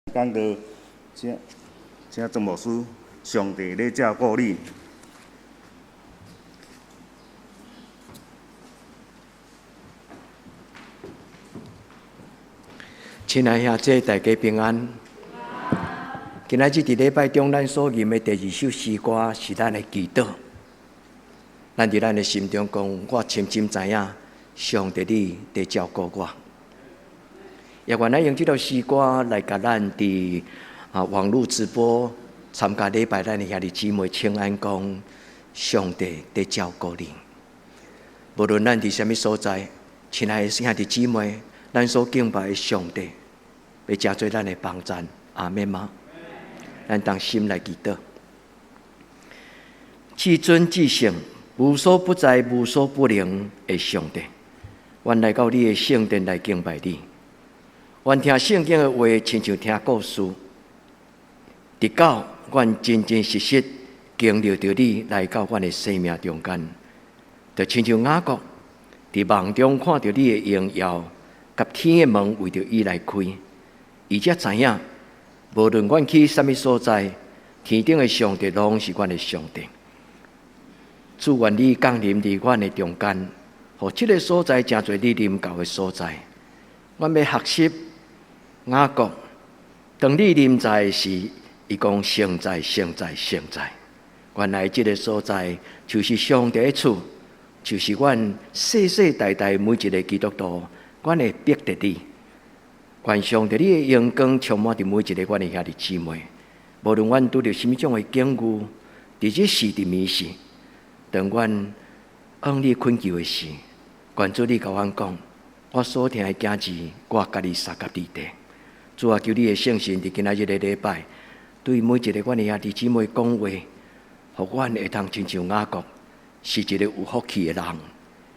講道，請請曾牧師，上帝咧照顧你。親愛兄弟，大家平安。今仔日佇禮拜中，咱所吟的第二首詩歌是咱的祈禱。咱佇咱的心中講，我深深知影，上帝你佇照顧我。也願咱用這首詩歌來共咱佇網路直播參加禮拜，咱的兄弟姊妹請安講，上帝佇照顧你。無論咱佇啥物所在，親愛的兄弟姊妹，咱所敬拜的上帝，欲成做咱的幫贊，阿們嗎？咱同心來祈禱。至尊至聖、無所不在、無所不能的上帝，阮來到你的聖殿來敬拜你。阮聽聖經的話，親像聽故事。直到阮真真實實經歷著你來到阮的生命中間，就親像雅各佇夢中看著你的榮耀，佮天的門為著伊來開，伊才知影，無論阮去啥物所在，天頂的上帝攏是阮的上帝。主，願你降臨佇阮的中間，予這个所在成做你臨到的所在。阮欲學習雅各，當你臨在時，伊講聖哉、聖哉、聖哉。原來這个所在就是上帝的厝，就是阮世世代代每一个基督徒，阮會伯特利。願上帝你的榮光充滿佇每一个阮的兄弟姊妹，無論阮拄著啥物種的境遇，佇日時佇暝時，當阮向你懇求的時，願主你共阮講，我所疼的囝兒，我佮你相佮佇地。主啊，求你的聖神佇今仔日的禮拜，對每一个阮的兄弟姊妹講話，予阮會通親像雅各，是一个有福氣的人，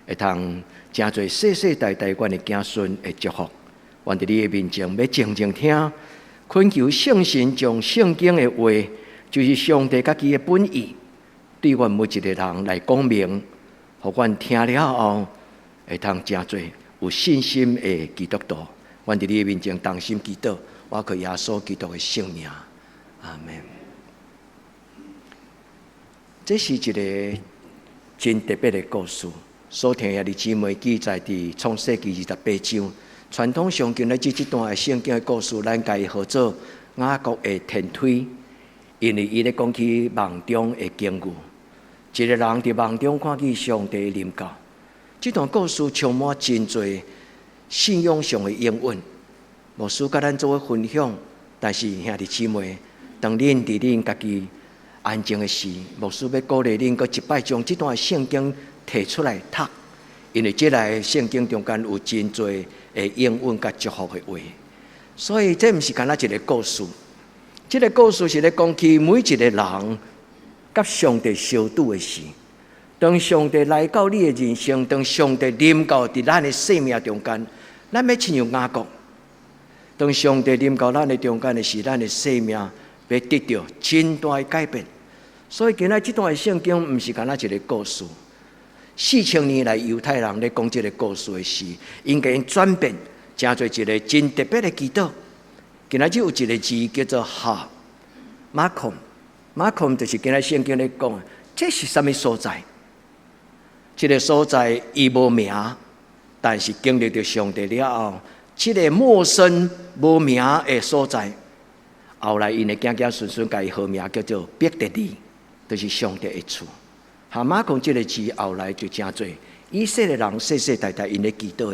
會通成做世世代代阮的子孫的祝福。阮佇你的面前欲靜靜聽，懇求聖神將聖經的話，就是上帝家己的本意，對阮每一个人來講明，予阮聽了後會通成做有信心的基督徒。阮佇你的面前同心祈禱，我靠耶穌基督的聖名，阿們。這是一个真特別的故事。所聽兄弟姊妹記載佇創世記28章。傳統上今日這段的聖經的故事，咱共伊號做雅各的天梯，因為伊咧講起夢中的經遇，一个人佇夢中看見上帝的臨到。這段故事充滿真濟信仰上的應允，牧師佮咱做伙分享。但是兄弟姊妹，當恁佇恁家己安靜的時，牧師欲鼓勵恁閣一擺將這段聖經提出來讀，因為這个聖經中間有真濟的應允佮祝福的話，所以這毋是干焦一个故事。這个故事是咧講起每一个人佮上帝相拄的時，當上帝來到你的人生，當上帝臨到佇咱的生命中間，咱欲親像雅各。當上帝臨到咱的中間的時，咱的生命欲得著真大的改變。所以今仔這段的聖經毋是干焦一个故事。4000年來，猶太人咧講這个故事的時，𪜶共𪜶轉變，成做一个真特別的祈禱。今仔日有一个字叫做哈馬孔，馬孔就是今仔聖經咧講，這是啥物所在？這个所在伊無名，但是經歷著上帝了後，這个陌生無名的所在，後來𪜶的子子孫孫共伊號名叫做伯特利，就是上帝的厝。哈馬孔這个字後來就成做以色列人世世代代𪜶咧祈禱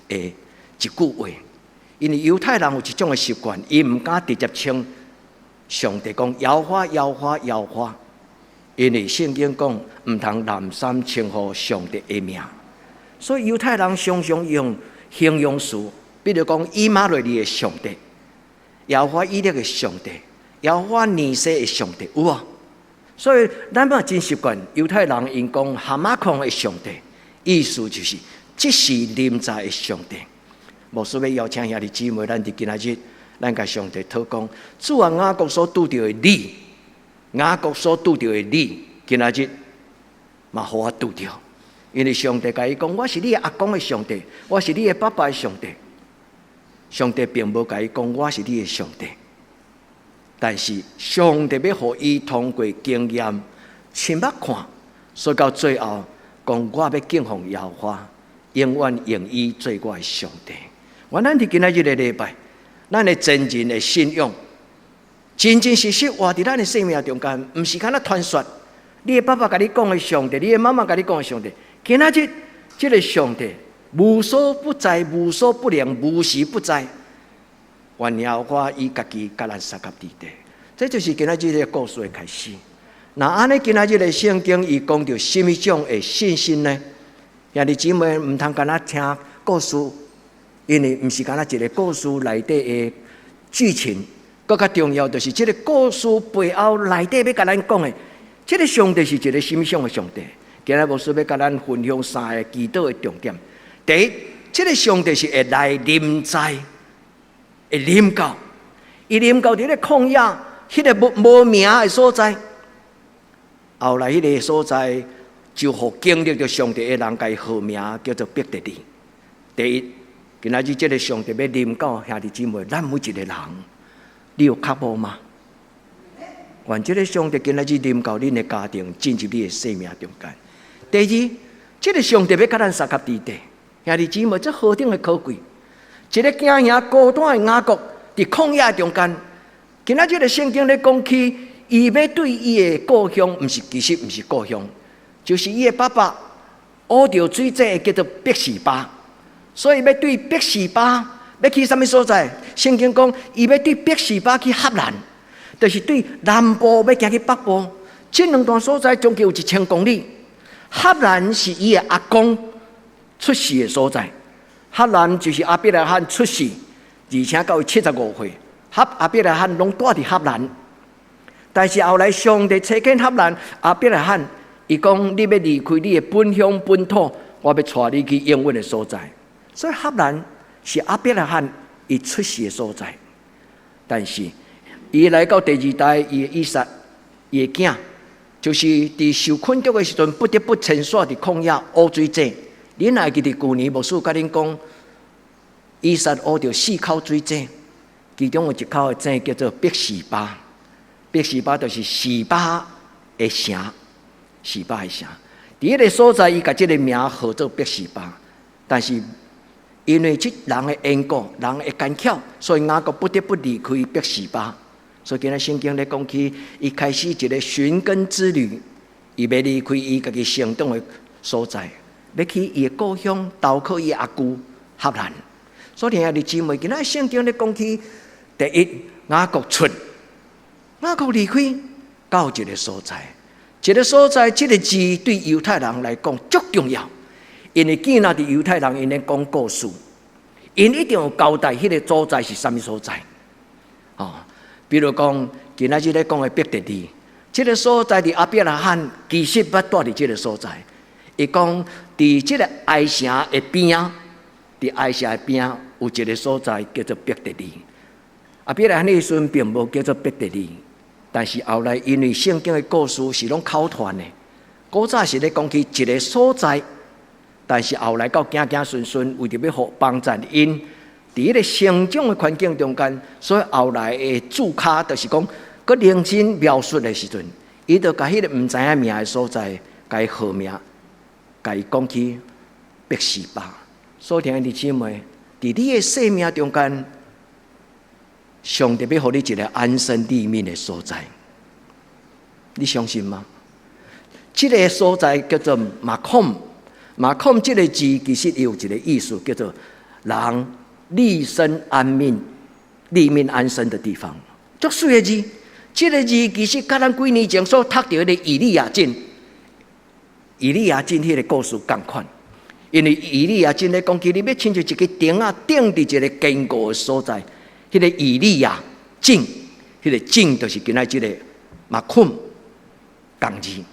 的一句話。因為猶太人有一種的習慣，伊毋敢直接稱上帝講耶和華耶和華耶和華，因為聖經講毋通濫三稱呼上帝的名，所以猶太人常常用形容詞，比如講以馬內利的上帝、耶和華以勒的上帝、耶和華尼西的上帝，有無？所以咱嘛真習慣猶太人𪜶講哈馬孔的上帝，意思就是這是臨在的上帝。牧師欲邀請兄弟姊妹，咱佇今仔日，咱共上帝禱講，主啊，雅各所拄著的你，雅各所拄著的你，今仔日嘛予我拄著。因為上帝共伊講，我是你的阿公的上帝，我是你的爸爸的上帝。上帝並無共伊講，我是你的上帝。但是上帝欲予伊通過經驗，親目看，所以到最後講我欲敬奉耶和華，永遠用伊做我的上帝。願咱佇今仔日的禮拜，咱的真人的信仰，真真實實活佇咱的生命中間，毋是干焦傳說。你的爸爸共你講的上帝，你的媽媽共你講的上帝，今仔日這个上帝無所不在、無所不能、無時不在。願耶和華伊家己佮咱相佮佇底，這就是今仔日的故事的開始。若按呢，今仔日的聖經伊講著啥物種的信心呢？兄弟姊妹毋通干焦聽故事，因為毋是干焦一个故事內底的劇情，閣較重要就是這个故事背後內底欲共咱講的，這个上帝是一个啥物樣的上帝？今仔牧師欲共咱分享三个祈禱的重點。第一，這个上帝是會來臨在。會臨到，伊臨到佇咧曠野，彼个無無名的所在。後來彼个所在就予經歷著上帝的人，共伊號名叫做伯特利。第一，今仔日這个上帝欲臨到兄弟姊妹，咱每一个人，你有渴慕嗎？願這个上帝今仔日臨到恁的家庭，進入你的生命中間。第二，這个上帝欲佮咱相佮佇底，兄弟姊妹，這何等的可貴！一个驚惶孤單的雅各，佇曠野中間，今仔這个聖經咧講起，伊欲對伊的故鄉，毋是其實毋是故鄉，就是伊的爸爸挖著水井，叫做別是巴，所以欲對別是巴，欲去啥物所在？聖經講，伊欲對別是巴去哈蘭，就是對南部欲行去北部，這兩段所在總共有1000公里。哈蘭是伊的阿公出世的所在。哈蘭就是亞伯拉罕出世，而且到伊75歲，哈亞伯拉罕攏蹛佇哈蘭。但是後來上帝差遣哈蘭，亞伯拉罕，伊講你欲離開你的本鄉本土，我欲帶你去永遠的所在。所以哈蘭是亞伯拉罕伊出世的所在。但是伊來到第二代，伊的以撒，伊的囝，就是佇受困著的時陣，不得不遷徙佇曠野挖水井。恁會記得舊年牧師共恁講，以撒挖著四口水井，其中有一口的井叫做別是巴，別是巴就是示巴的城，示巴的城。佇彼个所在，伊共這个名號做別是巴，但是因為這人的緣故，人的奸巧，所以雅各不得不離開別是巴。所以今仔聖經咧講起，伊開始一个尋根之旅，伊欲離開伊家己成長的所在。欲去伊的故鄉，投靠伊阿舅哈蘭。所以兄弟姊妹，今仔聖經咧講起，第一雅各出，雅各離開到一个所在，一个所在，這个字對猶太人來講足重要，因為見那佇猶太人𪜶咧講故事，𪜶一定有交代彼个所在是啥物所在。哦，比如講，今仔日咧講的伯特利，這个所在佇亞伯拉罕其實捌蹛佇這个所在。伊講，佇這个埃城的邊仔，佇埃城的邊仔有一个所在叫做伯特利。亞伯拉罕彼時陣並無叫做伯特利，但是後來因為聖經的故事是攏口傳的，古早是咧講起一个所在，但是後來到子子孫孫為著欲予幫助𪜶佇彼个成長的環境中間，所以後來的注腳就是講，閣重新描述的時陣，伊就共彼个毋知影名的所在，共伊號名。共伊講起別是巴，所以兄弟姊妹，佇你的生命中間，上帝欲予你一个安身立命的所在，你相信嗎？這个所在叫做מקום，מקום這个字其實有一个意思，叫做人立身安命、立命安身的地方。足媠的字，這个字其實佮咱幾年前所讀著的以利亞敬。以利亞敬彼个故事仝款，因為以利亞敬咧講起，你欲親像一个燈仔釘佇一个堅固的所在，彼个以利亞敬，彼个敬就是今仔這个מקום仝字，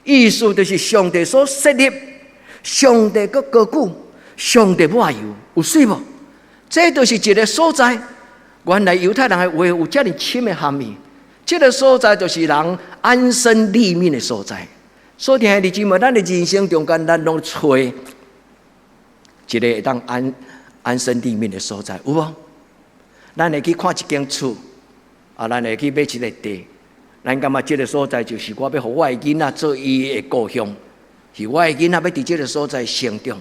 意思就是上帝所設立，上帝閣高舉，上帝抹油，有媠無？這就是一个所在。原來猶太人的話有遮爾深的含義，這个所在就是人安身立命的所在。所以，兄弟姊妹，咱的人生中間，咱攏揣一个會當安身立命的所在，有無？咱會去看一間厝，啊，咱會去買一個地，咱感覺這个所在就是我欲予我的囡仔做伊的故鄉，是我的囡仔欲佇這个所在成長。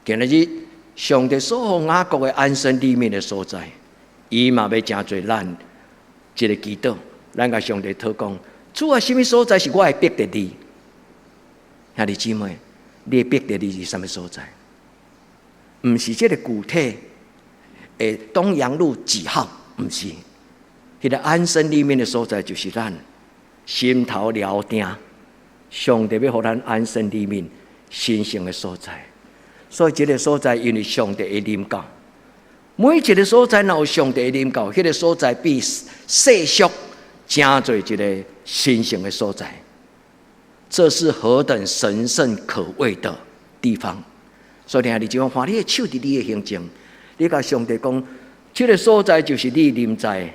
今仔日上帝所予雅各的安身立命的所在，伊嘛欲成做咱一个祈禱，咱共上帝禱講：主啊，啥物所在是我的伯特利？兄弟姊妹，你的伯特利是啥物所在？毋是這个具體的東陽路幾號，毋是。彼个安身立命的所在，就是咱心頭寮定，上帝欲予咱安身立命、神聖的所在。所以，這个所在因為上帝的臨到，每一个所在若有上帝的臨到，彼个所在比世俗成做一个神聖的所在。這是何等神聖可畏的地方！所以，兄弟姊妹，放你的手佇你的胸前，你共上帝講，這个所在就是你臨在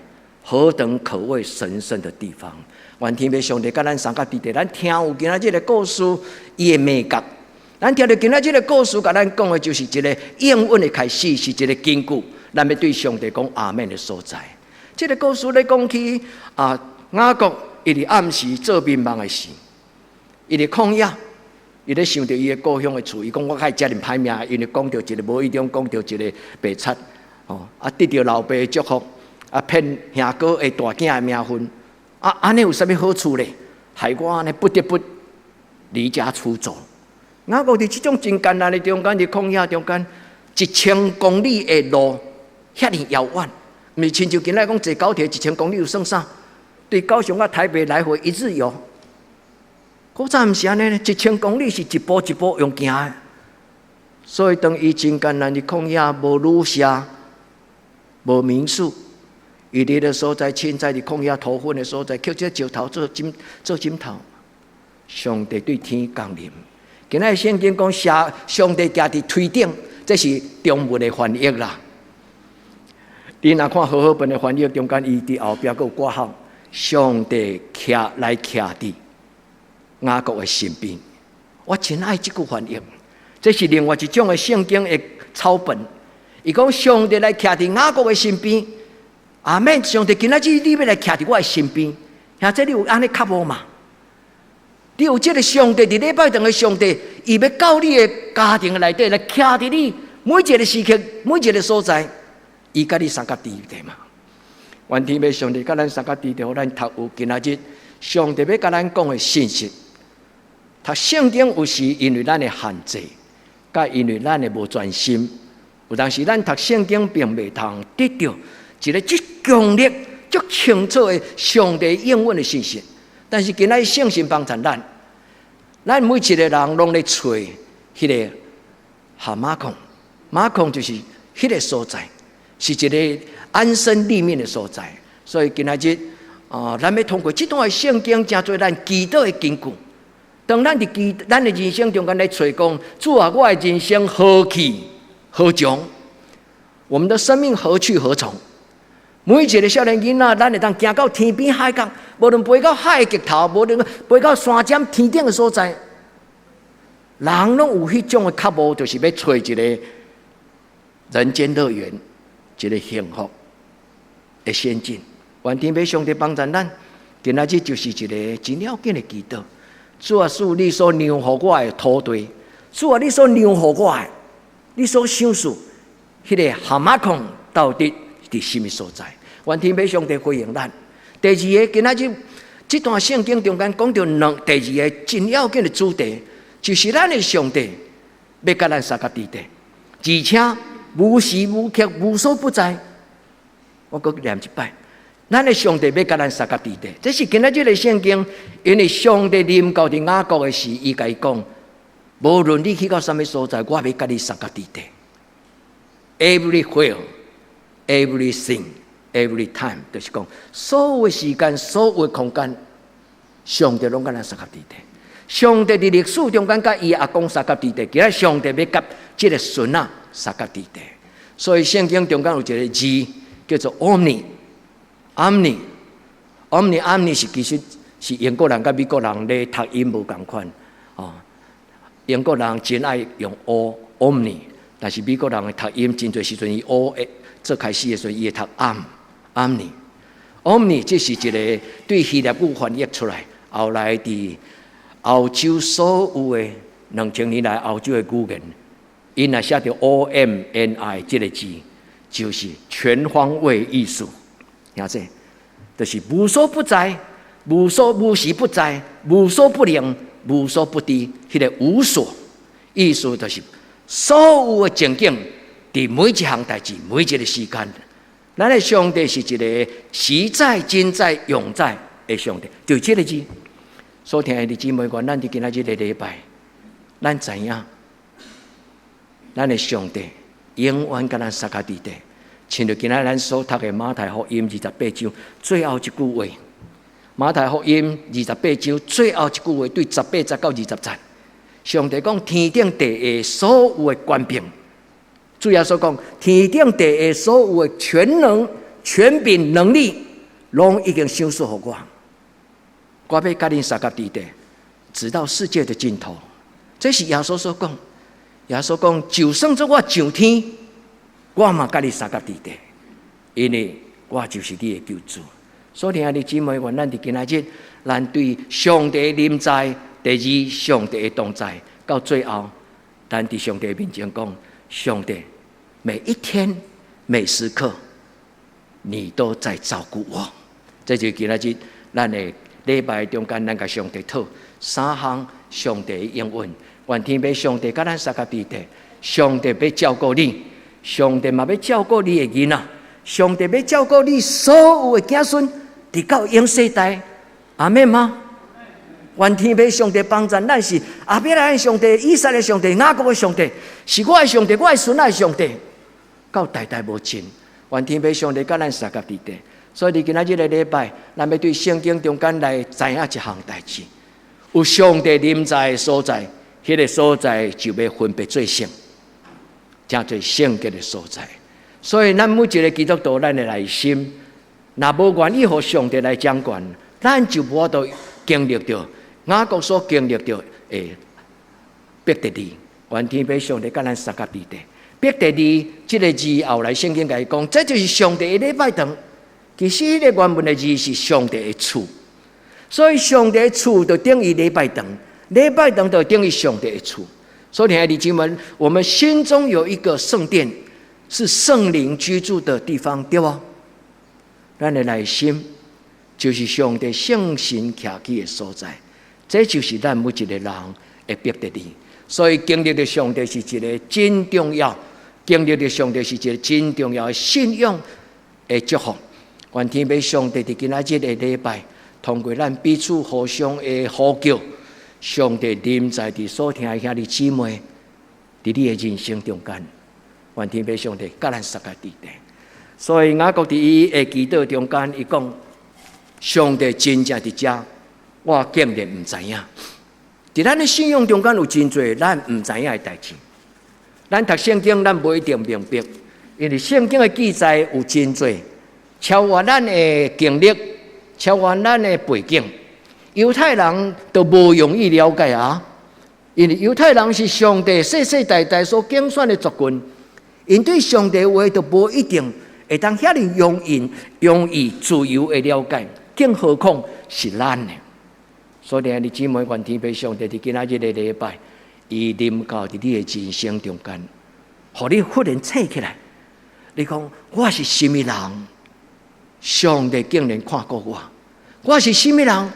何等可畏神聖的地方。願天父上帝佮咱相佮佇咧，咱聽有今仔這个故事，伊的美感。咱聽著今仔這个故事，共咱講的就是一个應允的開始，是一个根據。咱欲對上帝講阿們的所在。這个故事咧講起啊，雅各伊佇暗時做眠夢的時，伊佇曠野，伊咧想著伊的故鄉的厝，伊講我較會遮爾歹命，因為講著一个無意中講著一个白賊，哦，啊得著老爸的祝福，啊騙兄哥的大囝的名分，啊按呢有啥物好處咧？害我按呢不得不離家出走。雅各佇這種真艱難的中間，佇曠野中間，1000公里的路，遐爾遙遠，毋是親像今仔講坐高鐵1000公里有算啥？對高雄到台北來回一日遊。古早毋是按呢，1000公里是一步一步用行的。所以當伊真艱難佇曠野，無旅社，無民宿，伊佇个所在，凊彩佇曠野塗糞的所在，抾這石頭做枕頭。上帝對天降臨。今仔聖經講，寫上帝徛佇錘頂，這是中文的翻譯啦。你若看和合本的翻譯，中間伊佇後壁閣有括號，上帝徛來徛佇雅各的身邊。我真愛這句翻譯，這是另外一種的聖經的抄本。伊講上帝來徛佇雅各的身邊，阿們，上帝今仔日你欲來徛佇我的身邊，兄弟你有按呢渴慕嗎？你有這个上帝佇禮拜堂的上帝，伊欲到你的家庭內底來徛佇你每一个時刻、每一个所在，伊佮你相佮佇咧嘛？願天父上帝佮咱相佮佇咧，予咱讀有今仔日上帝欲共咱講的信息。讀聖經有時因為咱的限制，佮因為咱的無專心，有當時咱讀聖經並袂通得著一个足強烈、足清楚的上帝應允的信息。但是今仔日聖神幫助咱，咱每一个人攏咧揣彼个哈馬孔，馬孔就是彼个所在，是一个安身立命的所在。所以今仔日啊，咱欲通過這段的聖經，成做咱祈禱的根據。當咱佇祈咱的人生中間咧揣講，主啊，我的人生何去何從？我們的生命何去何從？每一个少年囡仔，咱會當行到天邊海角，無論飛到海的極頭，無論飛到山尖天頂的所在，人攏有彼種的渴慕，就是欲揣一个人間樂園，一个幸福的仙境。願天父上帝幫助咱，今仔日就是一个真要緊的祈禱。主啊，賜你所讓予我的土地，主啊，你所讓予我的，你所賞賜，彼个哈馬孔到底佇啥物所在？願天父上帝回應咱。第二个，今仔日這段聖經中間講著兩第二个真要緊的主題，就是咱的上帝欲佮咱相佮佇咧，而且無時無刻無所不在。我閣念一擺，咱的上帝欲佮咱相佮佇咧，這是今仔日的聖經，因為上帝臨到佇雅各的時，伊共伊講：無論你去到啥物所在，我欲佮你相佮佇咧。Everywhere, everything, every time，就是講所有的時間、所有的空間，上帝攏佮咱相佮佇咧。上帝佇歷史中間佮伊阿公相佮佇咧，今仔上帝欲佮這个孫仔相佮佇咧。所以聖經中間有一个字叫做 Omni，Omni，Omni，Omni 是其實是英國人佮美國人咧讀音無仝款，哦。英國人真愛用 O Omni，但是美國人的讀音真濟時陣伊 O 會做開始的時陣，伊會讀 am，Omni。Omni 這是一个對希臘語翻譯出來，後來佇歐洲所有的2000年來歐洲的語言，𪜶若寫著 OMNI 這个字，就是全方位意思。聽者，就是無所不在、無所無時不在、無所不能、無所不知，彼个無所意思就是所有的情景，佇每一項代誌、每一个時間，咱的上帝是一个時在、今在、永在的上帝，就這个字。所聽的姊妹們，咱佇今仔日个禮拜，咱知影，咱的上帝永遠佮咱相佮佇底。親像今仔咱所讀的馬太福音二十八章最後一句話，馬太福音二十八章最後一句話，對18節到20節，上帝講天頂地下所有的權柄，主耶穌講天頂地下所有的全能、權柄、能力，攏已經賞賜予我。我欲佮恁相佮佇底，直到世界的盡頭。這是耶穌所講。耶穌講，就算做我上天，我嘛佮你相佮佇底，因為我就是你的救主。所以，兄弟姊妹，願咱佇今仔日，咱對上帝臨在，第二，上帝的同在，到最後，咱佇上帝面前講：上帝，每一天、每時刻，你都在照顧我。這就今仔日咱的禮拜中間，咱共上帝討三項上帝的應允。願天父上帝佮咱相佮佇底，上帝欲照顧你，上帝嘛欲照顧你的囡仔，上帝欲照顧你所有的子孫，直到永世代。阿們嗎？願天父上帝幫助咱是亞伯拉罕上帝、以撒的上帝、雅各的上帝，是我的上帝，我的孫仔的上帝，到代代無盡。願天父上帝佮咱相佮佇底。所以，佇今仔日个禮拜，咱欲對聖經中間來知影一項代誌。有上帝臨在的所在，彼个所在就欲分別做聖，成做聖潔的所在。所以，咱每一个基督徒，咱的內心，若無願意予上帝來掌權，咱就無法度經歷著雅各所經歷著的伯特利。願天父上帝佮咱相佮佇底。伯特利這个字後來聖經共伊講，這就是上帝的禮拜堂。其實，彼个原文的字是上帝的厝，所以上帝的厝就等於禮拜堂，禮拜堂就等於上帝的厝。所以，兄弟姊妹，我們心中有一個聖殿，是聖靈居住的地方，對無？咱的內心就是上帝聖神徛居的所在，這就是咱每一個人的伯特利。所以，經歷著上帝是一个真重要，經歷著上帝是一个真重要的信仰的祝福。願天父上帝佇今仔日个禮拜，通過咱彼此互相的呼叫，上帝臨在佇所聽的兄弟姊妹，佇你的人生中間，願天父上帝佮咱相佮佇底。所以雅各佇伊的祈禱中間，伊講：上帝真正佇遮，我竟然毋知影。佇咱的信仰中間有真濟咱毋知影的代誌。咱讀聖經，咱無一定明白，因為聖經的記載有真濟超越咱的經歷，超越咱的背景。猶太人都無容易了解啊，因為猶太人是上帝世世代代所揀選的族群，𪜶對上帝話都無一定會當遐爾容易、容易自由的了解，更何況是咱呢？所以，兄弟姊妹，願天父上帝佇今仔日个禮拜，伊臨到佇你的人生中間，予你忽然醒起來，你講我是啥物人？上帝竟然看顧我，我是啥物人？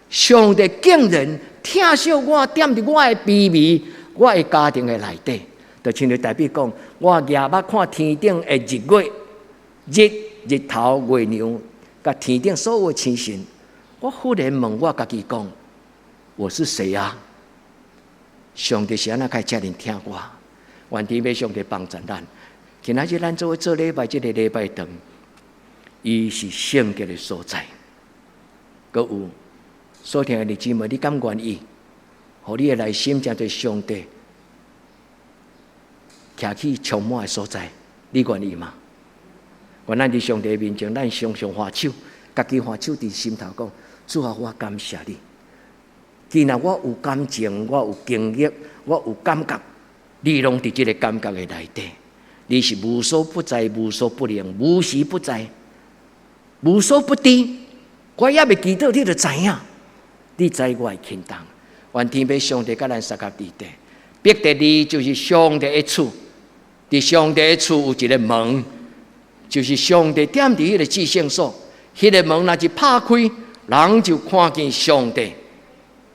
上帝竟然疼惜我，踮佇我的卑微、我的家庭的內底，就親像大衛講，我舉目看天頂的日月、日日頭、月娘，佮天頂所有星辰，我忽然問我家己講：我是誰啊？上帝是按怎會遮爾疼我？願天父上帝幫助咱。今仔日咱做伙做禮拜，這个禮拜堂，伊是聖潔的所在。閣有所聽的姊妹，你敢願意？予你的內心成做上帝徛起充滿的所在，你願意嗎？願咱佇上帝面前，咱常常揮手，家己揮手佇心頭講：主啊，我感謝你。既然我有感情，我有經歷，我有感覺，你攏佇這个感覺的內底。你是無所不在、無所不能、無時不在。無所不知。我猶未祈禱，你就知影，你知我的輕重。願天父上帝佮咱相佮佇底，伯特利就是上帝的厝，佇上帝的厝有一个門，就是上帝踮佇彼个至聖所，彼個門若是拍開，人就看見上帝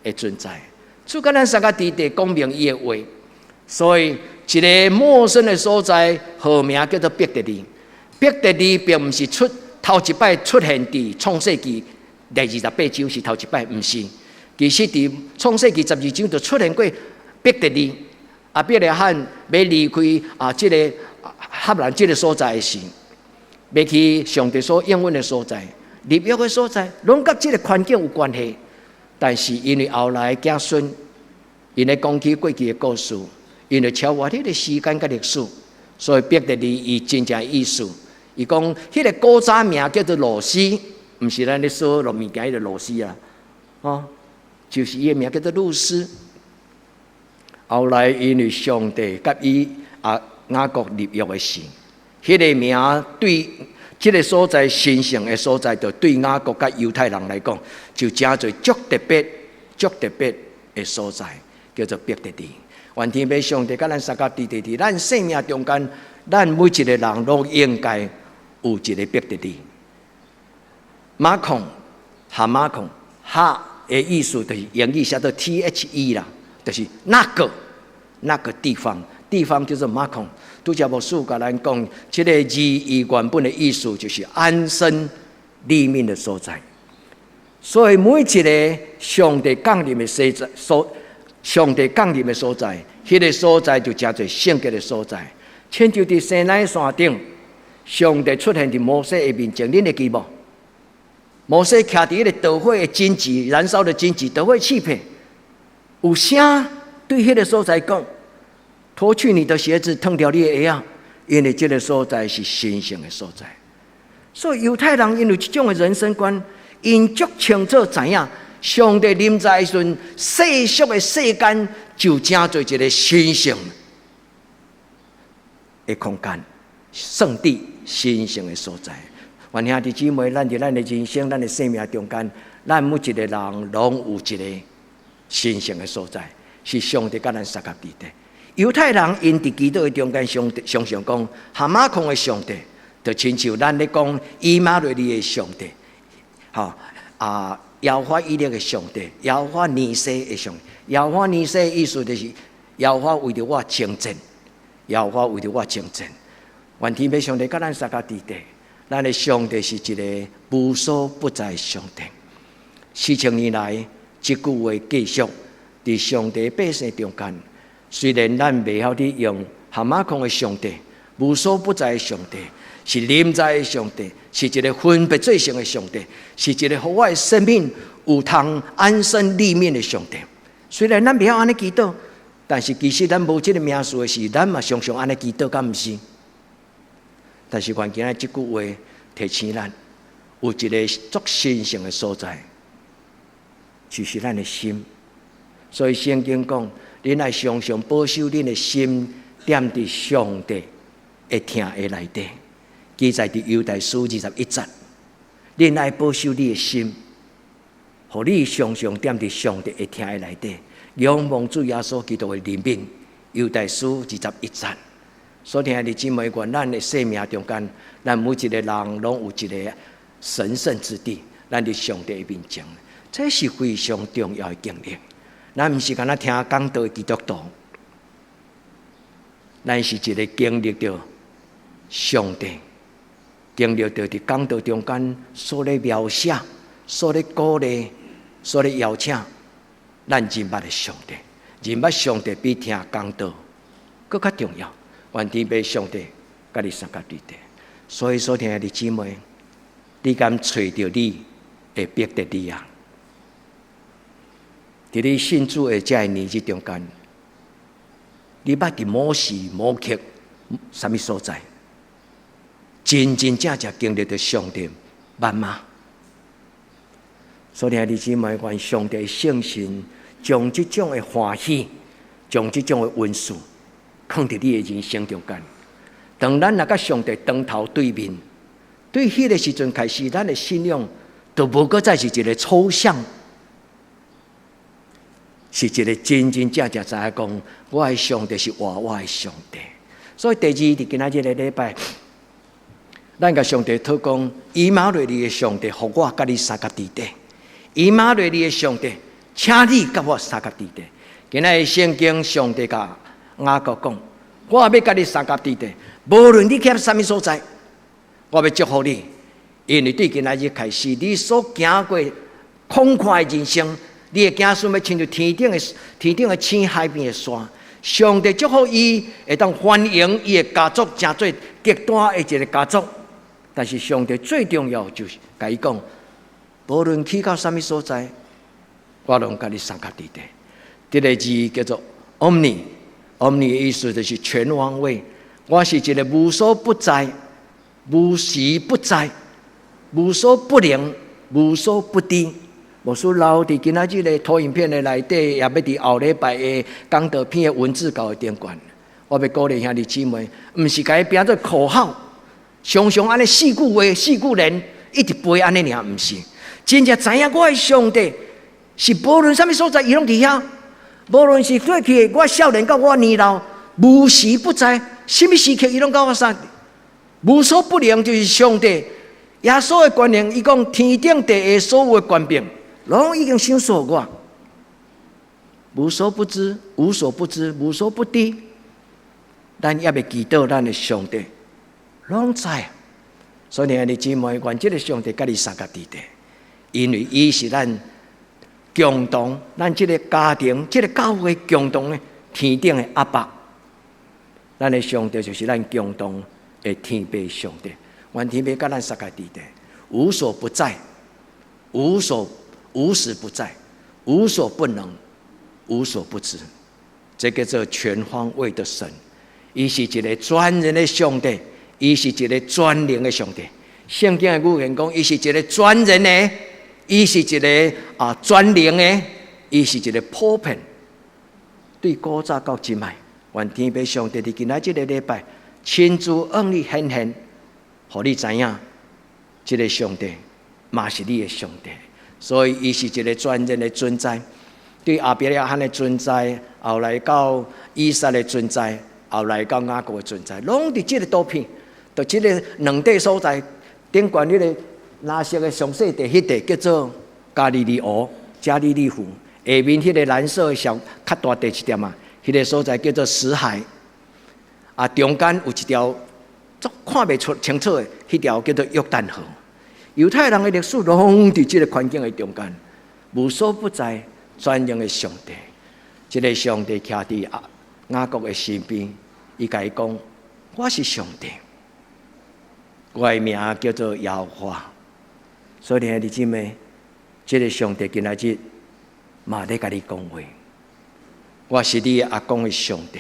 的存在。主佮咱相佮佇底講明伊的話，所以一个陌生的所在，號名叫做伯特利。伯特利並毋是出頭一擺出現佇創世記第28章是頭一擺，毋是。其實佇創世記12章就出現過伯特利。亞伯拉罕欲離開啊，這个哈蘭這个所在時，欲去上帝所應允的所在，立約的所在，攏佮這个環境有關係。但是因為後來子孫，𪜶咧講起過去的故事，因為超越彼个時間佮歷史，所以伯特利伊真正意思，伊講彼个古早名叫做路斯，毋是咱咧說落物件彼个螺絲啊，哦，就是伊的名叫做路斯。後來因為上帝佮伊啊雅各立約的時，彼个名對這个所在神聖的所在，就對雅各佮猶太人來講，就成做足特別、足特別的所在，叫做伯特利。願天父上帝佮咱相佮佇佇佇咱生命中間，咱每一个人攏應該有一个伯特利。מקום，המקום，哈的意思就是英語寫做 THE 啦，就是那個那個地方，地方叫做מקום。拄才牧師共咱講，這个字伊原本的意思就是安身立命的所在。所以每一个上帝降臨的所在，所上帝降臨的所在，彼个所在就成做聖潔的所在。親像佇西奈山頂，上帝出現佇摩西的面前，恁會記無？摩西徛佇彼個著火的荊棘，燃燒的荊棘，著火刺皮，有聲對彼个所在講：脫去你的鞋子，脫掉你的鞋仔，因為這个所在是神聖的所在。所以猶太人𪜶有這種的人生觀，𪜶足清楚知影，上帝臨在的時陣，世俗的世間就成做一個神聖的空間、聖地、神聖的所在。願兄弟姊妹，咱佇咱的人生、咱的生命中間，咱每一個人攏有一个神聖的所在，是上帝佮咱相佮佇底。猶太人𪜶佇祈禱的中間，上常常講המקום的上帝，就親像咱咧講以馬內利的上帝，吼啊，耶和華以勒的上帝，耶和華尼西的上帝。耶和華尼西的意思就是耶和華為著我征戰，耶和華為著我征戰。願天父上帝佮咱相佮佇底，咱的上帝是一个無所不在的上帝。4000年來，這句話繼續佇上帝百姓中間。雖然咱袂曉得用המקום的上帝，無所不在的上帝，是臨在的上帝，是一个分別做聖的上帝，是一个予我的生命有通安身立命的上帝。雖然咱袂曉按呢祈禱，但是其實咱無這个名詞的時，咱嘛常常按呢祈禱，敢毋是？但是願今仔這句話提醒咱，有一个足神聖的所在，就是咱的心。所以聖經講，恁愛常常保守恁的心，踮佇上帝會聽的內底。記載佇猶大書21節，恁愛保守你的心，予你常常踮佇上帝會聽的內底，仰望主耶穌基督的憐憫。猶大書21節。所以兄弟姊妹，願咱的生命中間，咱每一个人攏有一个神聖之地，咱佇上帝的面前，這是非常重要的經歷。咱毋是干焦聽講道的基督徒，咱是一个經歷著上帝，經歷著佇講道中間所咧描寫、所咧鼓勵、所咧邀請，咱認捌的上帝，認捌上帝比聽講道閣較重要。願天父上帝佮你相佮佇底。所以，所聽的姊妹，你敢揣著你的伯特利啊？佇你信主的這个年日中間，你捌佇某時某刻啥物所在，真真正正經歷著上帝，捌嗎？所以兄弟姊妹，願上帝聖神將這種的歡喜，將這種的恩賜，放佇你的人生中間。當咱若佮上帝當頭對面，對彼个時陣開始，咱的信仰就無閣再是一個抽象，是一個真真正正知影講，我的上帝是活活的上帝。所以第二，佇今仔日个禮拜，咱共上帝禱講，以馬內利的上帝，予我佮你相佮佇底。以馬內利的上帝，請你佮我相佮佇底。今仔日聖經上帝共雅各講，我欲佮你相佮佇底，無論你去啥物所在，我欲祝福你，因為對今仔日開始，你所行過空曠的人生，你的子孫欲親像天頂的星，海邊的沙。上帝祝福伊，會當繁榮伊的家族，成做極大的一个家族。但是上帝最重要就是共伊講，無論去到啥物所在，我攏佮你相佮佇底。這个字叫做 Omni，Omni 的意思就是全方位。我是一個無所不在、無時不在、無所不能、無所不知。牧師留佇今仔日个投影片的內底，也欲佇後禮拜的講道片的文字稿的頂懸。我欲鼓勵兄弟姊妹，毋是共伊變做口號，常常按呢四句話、四句聯一直背按呢爾，毋是。真正知影我的上帝是無論啥物所在，伊攏佇遐。無論是過去我少年到我年老，無時不在，啥物時刻伊攏佮我相。無所不能就是上帝。耶穌的權能，伊講天頂地下所有的權柄，攏已經賞賜我。無所不知，無所不知，無所不知。咱猶未祈禱，咱的上帝攏知。所以兄弟姊妹，願這个上帝佮你相佮佇底，因為伊是咱共同，咱這个家庭、這个教會共同的天頂的阿爸。咱的上帝就是咱共同的天父上帝。願天父佮咱相佮佇底，無所不在，無時不在，無所不能，無所不知。這叫做全方位的神。伊是一个全人的上帝，伊是一个全能的上帝。聖經的語言講，伊是一个全人的，伊是一个全能的，伊是一个普遍。對古早到這擺，願天父上帝佇今仔這个禮拜親自向你顯現，予你知影，這个上帝嘛是你的上帝。所以，伊是一个全人的存在，對亞伯拉罕的存在，後來到以撒的存在，後來到雅各的存在，攏佇這个圖片，佇這个兩塊所在，頂懸彼个藍色的上細塊，彼塊叫做加利利湖、加利利湖。下面彼个藍色的小較大塊一點啊，彼个所在叫做死海。啊，中間有一條足看袂出清楚的，彼條叫做約旦河。猶太人的歷史攏佇這个環境的中間，無所不在，全能的上帝。這个上帝徛佇雅各的身邊，伊共伊講：我是上帝，我的名叫做耶和華。所以兄弟姊妹，這个上帝今仔日嘛咧共你講話。我是你阿公的上帝，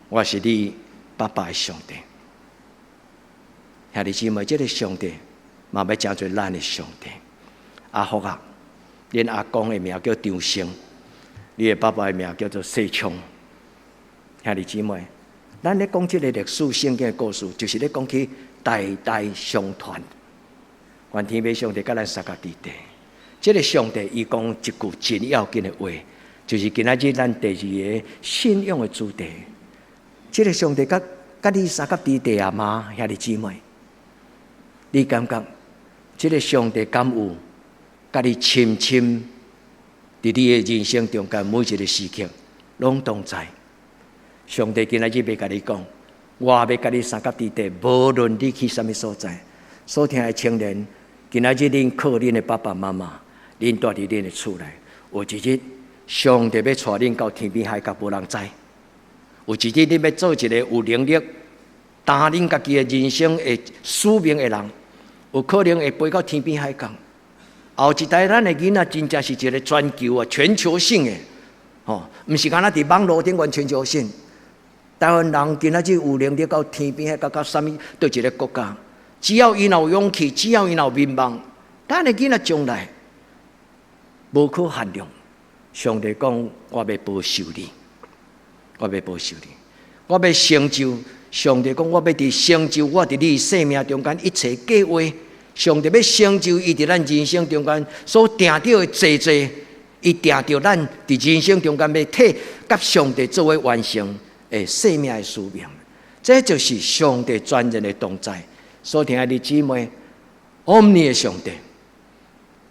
我是你爸爸的上帝。兄弟姊妹，這个上帝嘛欲成做咱的上帝。阿福啊，恁阿公的名叫張生，你的爸爸的名叫做世昌。兄弟姊妹，咱咧講這个歷史聖經的故事，就是咧講起代代相傳。願天父上帝佮咱相佮佇底。這个上帝伊講一句真要緊的話，就是今仔日咱第二个信仰的主題。這个上帝佮你相佮佇底啊嗎？兄弟姊妹，你感覺這个上帝敢有佮你深深佇你的人生中間每一个時刻攏同在？上帝今仔日欲共你講，我欲佮你相佮佇底，無論你去啥物所在。所聽的青年，今仔日恁靠恁的爸爸媽媽，恁蹛佇恁的厝內，有一日上帝欲帶恁到天邊海角，無人知。有一日恁欲做一个有能力擔恁家己的人生的使命的人，有可能會飛到天邊海角。後一代咱的囡仔真正是一个全球啊，全球性的，吼，毋是干焦佇網路頂懸全球性。台灣人今仔日有能力到天邊海角到啥物佗一个國家，只要𪜶有勇氣，只要𪜶有眠夢，咱的囡仔將來無可限量。上帝講，我欲保守你，我欲保守你，我欲成就。上帝講我欲佇成就我佇你生命中間一切計劃。上帝欲成就伊佇咱人生中間所定著的濟濟，伊定著咱佇人生中間欲替佮上帝做伙完成的生命的使命。這就是上帝全然的同在。所聽的姊妹，Omni 的上帝，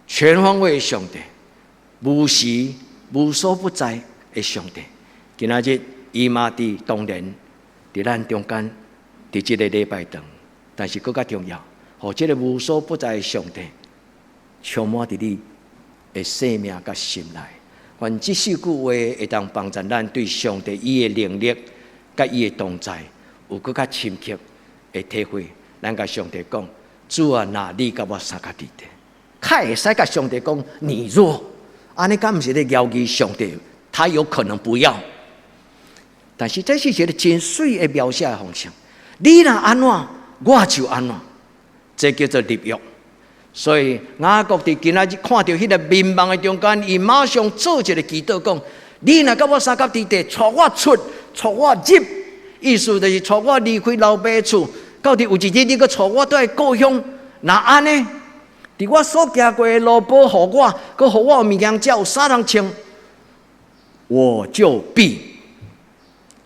全方位的上帝，無時無所不在的上帝。今仔日伊嘛佇當然佇咱中間，佇這个禮拜堂，但是閣較重要，予這个無所不在的上帝充滿佇你的生命佮心內。願這四句話會當幫助咱對上帝伊的能力佮伊的同在有閣較深刻的體會。咱共上帝講：主啊，若你佮我相佮佇咧，較會使共上帝講你若，按呢敢毋是咧枵疑上帝？他有可能不要。但是這是一个真媠的描寫的方式。你若按怎，我就按怎，這叫做立約。所以雅各佇今仔日看著彼个眠夢的中間，伊馬上做一个祈禱，講：你若佮我相佮佇咧，帶我出，帶我入，意思就是帶我離開老爸厝，到底有一日你閣帶我轉來故鄉，若按呢，佇我所行過的路，保護我，閣予我有物件食，有衫通穿，我就必。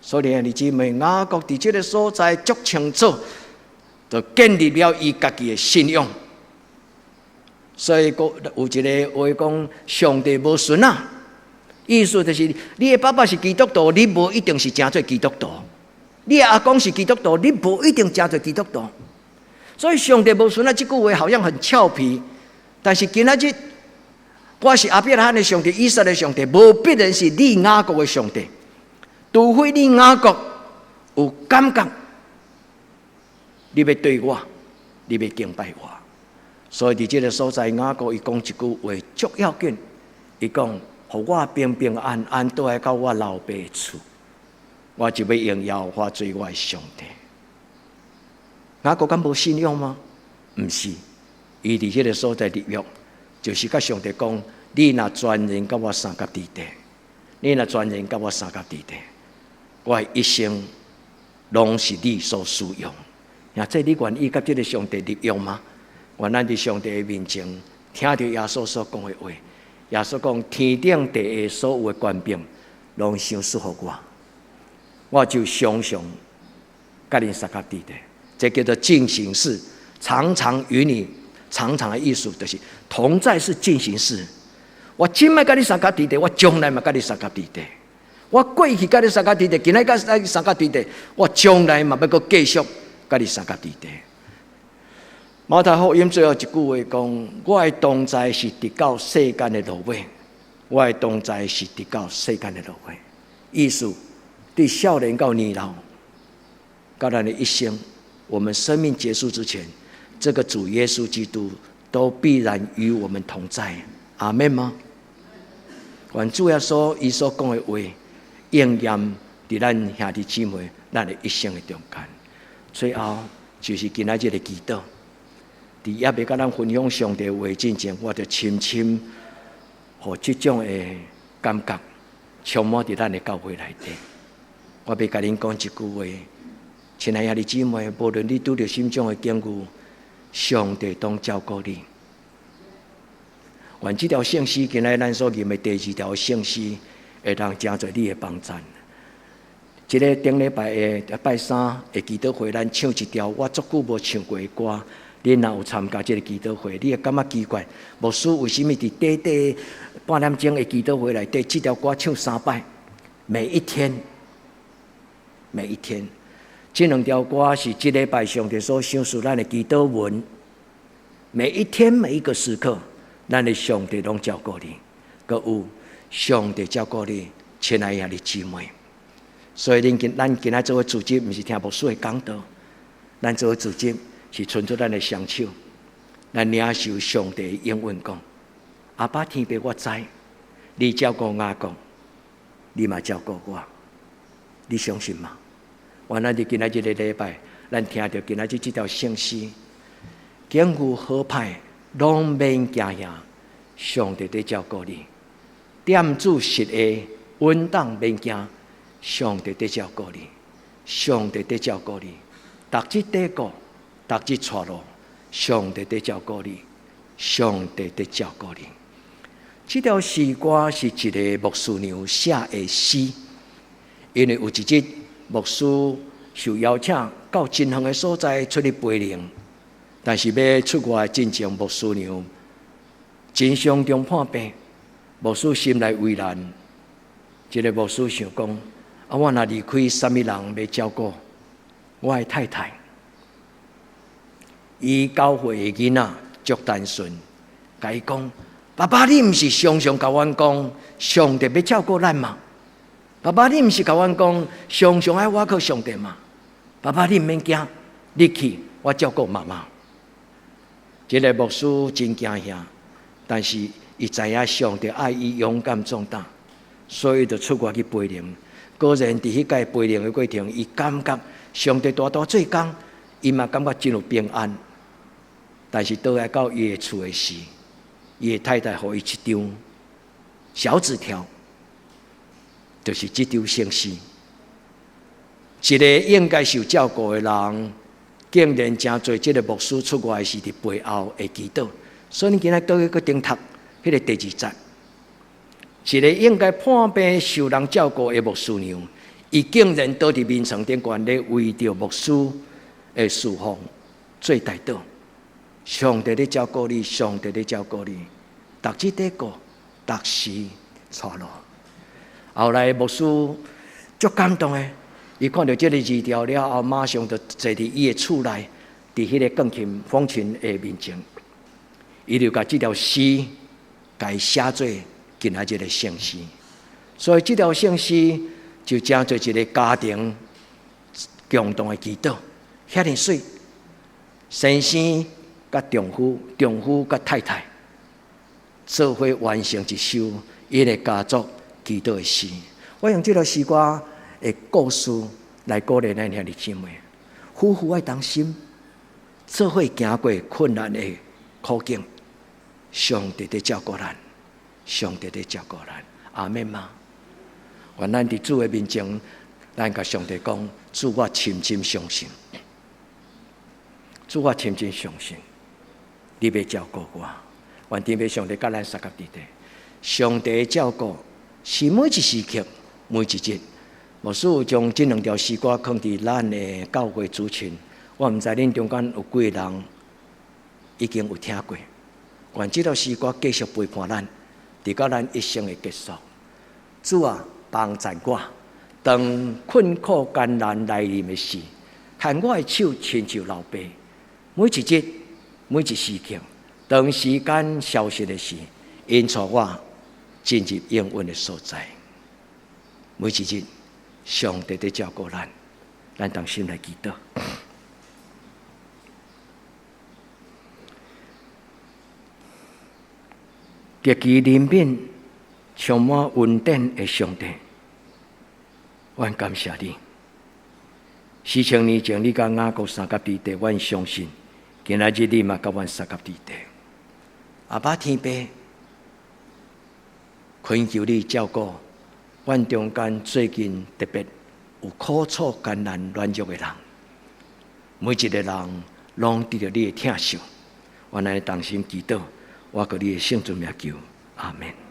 所以兄弟姊妹，雅各佇這个所在足清楚，就建立了伊家己的信仰。所以，閣有一个話講，上帝無孫仔，意思就是你的爸爸是基督徒，你無一定是成做基督徒；你的阿公是基督徒，你無一定成做基督徒。所以，上帝無孫仔這句話好像很俏皮，但是今仔日我是亞伯拉罕的上帝，以撒的上帝，無必然是你雅各的上帝。除非你雅各有感覺，你欲對我，你欲敬拜我。所以佇這个所在，雅各伊講一句話足要緊，伊講：予我平平安安倒來到我老爸厝，我就欲用耶和華做我的上帝。雅各敢無信仰嗎？毋是，伊佇彼个所在立約，就是佮上帝講：你若全然佮我相佮佇咧，你若全然佮我相佮佇咧，我一生攏是你所使用。若這你願意佮這个上帝立約嗎？願咱佇上帝的面前聽著耶穌所講的話。耶穌講：天頂地下所有的權柄，攏賞賜予我，我就常常佮恁相佮佇咧。這叫做進行式，常常與你，常常的意思就是同在是進行式。我今擺佮你相佮佇咧，我將來嘛佮你相佮佇咧。我過去佮你相佮佇咧，今仔佮你相佮佇咧，我將來嘛欲閣繼續佮你相佮佇咧。馬太福音最後一句話講：我的同在是直到世間的落尾，我的同在是直到世間的落尾。意思對少年到年老，到咱的一生，我們生命結束之前，這個主耶穌基督都必然與我們同在。阿們嗎？願主耶穌伊所講的話，應驗佇咱兄弟姊妹咱的一生的中間。最後就是今仔日的祈禱。佇猶未共咱分享上帝話之前，我就深深予這種的感覺充滿佇咱的教會內底。我欲共恁講一句話，親愛兄弟姊妹，無論你拄著啥物種的境遇，上帝當照顧你。願這條聖詩，今仔咱所念的第二條聖詩，會當成做你的幫贊。這個頂禮拜的拜三的祈禱會，咱唱一條我足久無唱過的歌。恁若有參加這个祈禱會，你會感覺奇怪，牧師為啥物佇短短半點鐘的祈禱會內底，這條歌唱三擺？每一天，每一天，這兩條歌是這禮拜上帝所賞賜咱的祈禱文。每一天每一個時刻，咱的上帝攏照顧你，閣有上帝照顧你，親愛兄弟姊妹。所以，恁今咱今仔做伙聚集，毋是聽牧師的講道，咱做伙聚集是伸出咱的雙手，來領受上帝的應允，講：阿爸天父，我知，你照顧雅各，你嘛照顧我，你相信嗎？願咱佇今仔這个禮拜，咱聽著今仔日這條聖詩，境遇好歹攏免驚嚇，上帝佇照顧你。店主實的穩當免驚，上帝佇照顧你。上帝佇照顧你，逐日底顧，逐日帶路，上帝佇照顧你，上帝佇照顧你。這條詩歌是一个牧師娘寫的詩，因為有一日牧師受邀請到真遠的所在出去培靈，但是欲出外進前，牧師娘真傷重破病，牧師心內為難。這个牧師想講：啊，我若離開，啥物人欲照顧我的太太？伊教會的囡仔足單純，共伊講：爸爸，你毋是常常共阮講，上帝欲照顧咱嗎？爸爸，你毋是共阮講，常常愛倚靠上帝嗎？爸爸，你毋免驚，你去，我照顧媽媽。這个牧師真驚嚇，但是伊知影上帝愛伊勇敢壯膽，所以就出外去培靈。果然佇彼個培靈的過程，伊感覺上帝大大做工，伊嘛感覺真有平安。但是倒來到伊的厝的時，伊的太太予伊一張小紙條，就是這張聖詩。一个應該受照顧的人，竟然誠濟這个牧師出外時佇背後會祈禱。所以你今仔倒去閣頂讀彼个第二節，一个應該破病受人照顧的牧師娘，伊竟然倒佇眠床頂懸咧為著牧師的侍奉做代禱。上帝咧照顧你，上帝咧照顧你，逐日底顧，逐時帶路。後來牧師足感動的，伊看著這个字條了後，馬上就坐佇伊的厝內，佇彼个鋼琴風琴的面前，伊就共這條詩共伊寫做今仔日的聖詩。所以這條聖詩就成做一个家庭共同的祈禱，遐爾媠。先生佮丈夫，丈夫佮太太，做伙完成一首𪜶的家族祈禱的詩。我用這條詩歌的故事來鼓勵咱兄弟姊妹，夫婦愛同心，做伙行過困難的苦境，上帝佇照顧咱，上帝佇照顧咱，阿們嗎？願咱佇主的面前，咱共上帝講：主，我深深相信，主，我深深相信，你欲照顧我。願天父上帝佮咱相佮佇咧，上帝的照顧是每一時刻、每一日。牧師有將這兩條詩歌囥佇咱的教會族群，我毋知恁中間有幾个人已經有聽過。願這條詩歌繼續陪伴咱，直到咱一生的結束。主啊，幫贊我，當困苦艱難來臨的時，牽我的手，親像老爸。每一日，每一時刻，當時間消失的時，𪜶帶我進入永遠的所在。每一日，上帝佇照顧咱，咱同心來祈禱。極其憐憫、充滿恩典的上帝，阮感謝你。4000年前，你佮雅各相佮佇咧，阮相信，今仔日你嘛佮阮相佮佇咧。阿爸天父，懇求你照顧阮中間最近特別有苦楚艱難軟弱的人，每一个人攏得著你的疼惜。阮來同心祈禱，倚靠你的聖尊名求，阿們。